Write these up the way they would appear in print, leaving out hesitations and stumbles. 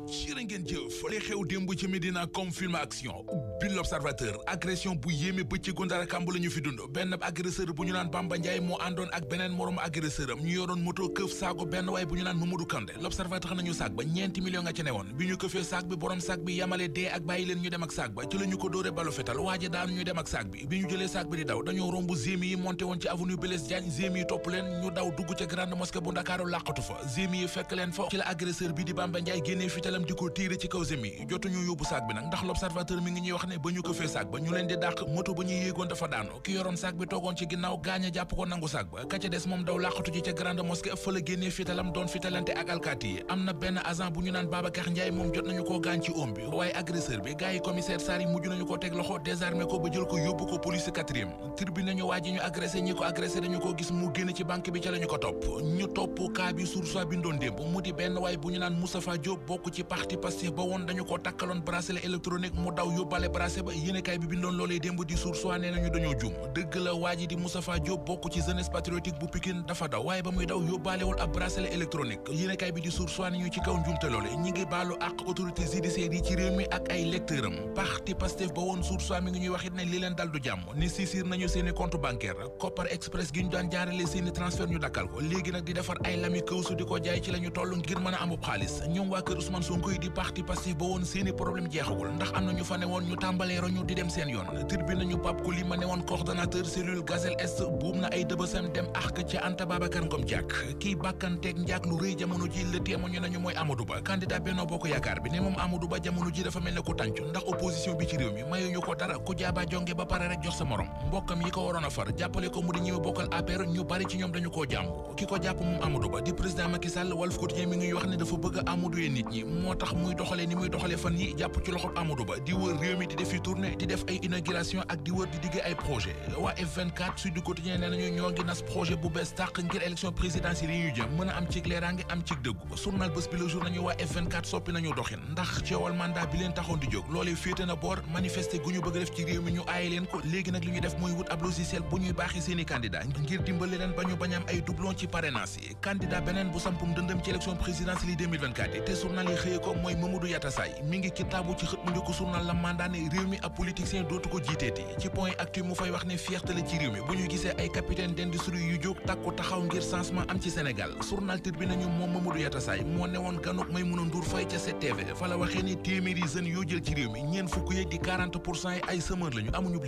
jërë ngeen jëf li xew démb ci Médina comme film action bi l'Observateur agression bu yéeme bëccëgu Ndar kàmb la ñu fi dund benn agresseur bu ñu naan Bamba Ndiaye moo àndoon ak beneen moroom agresseur am ñu yoroon moto këf saago benn waay bu ñu naan Mamadou Kandé l'Observateur nañu saag ba ñeenti millions nga ca newoon bi ñu këfee saag bi borom saag bi yamale dee ak bàyyi leen ñu dem ak saag ba ci la ñu ko dóore balu fetal waaja daanu ñu dem ak saag bi ñu jëlee saag bi di daw dañoo romb gémi yi monté woon ci avenue Blaise Diagne gémi yi topp leen ñu daw dugg ca grande mosquée bu Ndakaaru làqatu fa gémi yi fekk leen fa ci la agresseur bi di Bamba Ndiaye génnee fitalam di ko tiire ci kaw gémi jotuñu yóbbu saag bi nag ndax l'Observateur mi ngi ñuy wax ne ba ñu këfee saag ba ñu leen di dàq moto ba ñuy yéegoon dafa daanu ki yoroon saag bi toogoon ci ginnaaw gaañ a jàpp ko nangu saag ba ka ca des moom daw làqatu ji ca grande mosquée fa la génnee fitalam doon fitalante ak alkaati yi am na benn agent bu ñu naan Babacar Ndiaye moom jot nañu koo gaañ ci oom bi waaye agresseur bi gars yi commissaire Sarr yi mujj nañu ko teg loxo désarmé ko ba jël ko yóbbu ko police 4e tribune nañu waa ji ñu agressé ñi ko agressé dañu ko gis mu génn ci banque bi ca la ñu ko topp ñu topp kaa bi source bi ndoon démb mu di benn waay bu ñu naan Moustapha Diop bokk ci parti Pastef ba woon dañu ko takkaloon bracelet électronique mu daw yóbbale bracelet ba yéenekaay bi bindoon loolee démb di source nee nañu dañoo juum dëgg la waa ji di Moustapha Diop bokk ci jeunesse patriotique bu Pikine dafa daw waaye ba muy daw yóbbaalewul ab bracelet électronique yéenekaay bi di source nañu ci kaw njuumte loole ñi ngi baalu ak autorité judiciaire yi ci réew mi ak ay lecteur am parti Pastef ba woon source mi ngi ñuy wax it ne li leen dal du jàmm ni saisir nañu seeni compte bancaire Kopar Express gi ñu daan jaarale seeni transfert ñu dakkal ko léegi nag di defar ay lami këwsu di ko jaay ci la ñu toll ngir mën a amub xaalis ñoom waa kër Ousmane Sonko yi di parti Pastef ba woon seeni problème jeexagul ndax am na ñu fa ne woon ñu tàmbalee roñu di dem seen yoon tribune nañu Pape Kouly ma ne woon coordonnateur cellule Gazelle Est buum na ay dëbësam dem ak ca Anta Babacar Ngom Diack kii bàkkanteeg njaak lu rëy jamono ji le témoigné nañu mooy Amadou Ba candidat Benno Bokk Yaakaar bi ne moom Amadou Ba jamono ji dafa mel ne ku tàncu ndax opposition bi ci réew mi mayuñu ko dara ku jaaba jonge ba pare rek jox sa morom mbokkam yi ko waroon a far jàppale ko mu di ñëw bokkal APR ñu bari ci ñoom dañu koo jàmb ki ko jàpp moom Amadou Ba di président Macky Sall Walf Quotidien mi ngi wax ne dafa bëgg a Amadou yee nit ñi moo tax muy doxalee ni muy doxalee fan yi jàpp ci loxob Amadou Ba di wër réew mi di def fi tournée di def ay inauguration ak di wër di digge ay projet waa F24 Sud Quotidien nee nañu ñoo ngi nas projet bu bees tàq ngir élection présidentielle yi ñu jëm mën a am ci leeraange am ci dëggu journal Bës Bi Le Jour nañu waa F24 soppi nañu doxin ndax coowal mandat bi leen taxoon di jóg loolee féete na boor manifester gu ñu bëgg def ci réew mi ñu aaye leen ko léegi nag li ñu def mooy wut ab logiciel bu ñuy baaxee seeni candidat ngir dimbali leen ba ñu bañ am ay doublon ci parrainage yi candidat beneen bu sampum dëndëm ci élection présidentielle yi 2024 yi te journal yi xëyee ko mooy Mamadou Yatassaye mi ngi kitaabu ci xët mu njëkk journal la mandat ne réew mi ab politicien dootu ko jiiteeti ci point actu mu fay wax ne fierté la ci réew mi bu ñu gisee ay capitaine d'industrie yu jóg takku taxaw ngir changement am ci Sénégal journal Tribune nañu moom Mamadou Yatassaye moo newoon ganuk Maïmouna Ndour Faye ca 7TV fa la waxee ni téeméeri jeunes yoo jël ci réew mi ñeen fukk yi di 40% yi ay chômeur lañu amuñu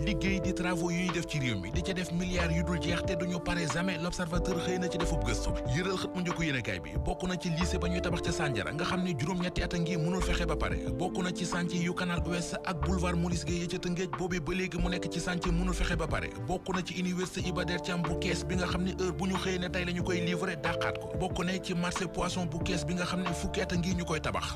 liggéey di travaux yu ñuy def ci réew mi di ca def milliards yu dul jeex te duñu pare jamais l'Observateur xëy na ci defub gëstu yëral xët mu njëkk yéenekaay bi bokk na ci lycée ba ñuy tabax ca Sandiara nga xam ne juróom-ñetti at a ngi mënul fexe ba pare bokk na ci chantier yu Canal Ouest ak boulevard Maurice Guèye ca Tëngéej boobee ba léegi mu nekk ci chantier mënul fexe ba pare bokk na ci université Iba Der Thiam bu Kees bi nga xam ne heure bu ñu xëyee ne tey la ñu koy livrer dàqaat ko bokk na ci marché poisson bu Kees bi nga xam ne fukki at a ngi ñu koy tabax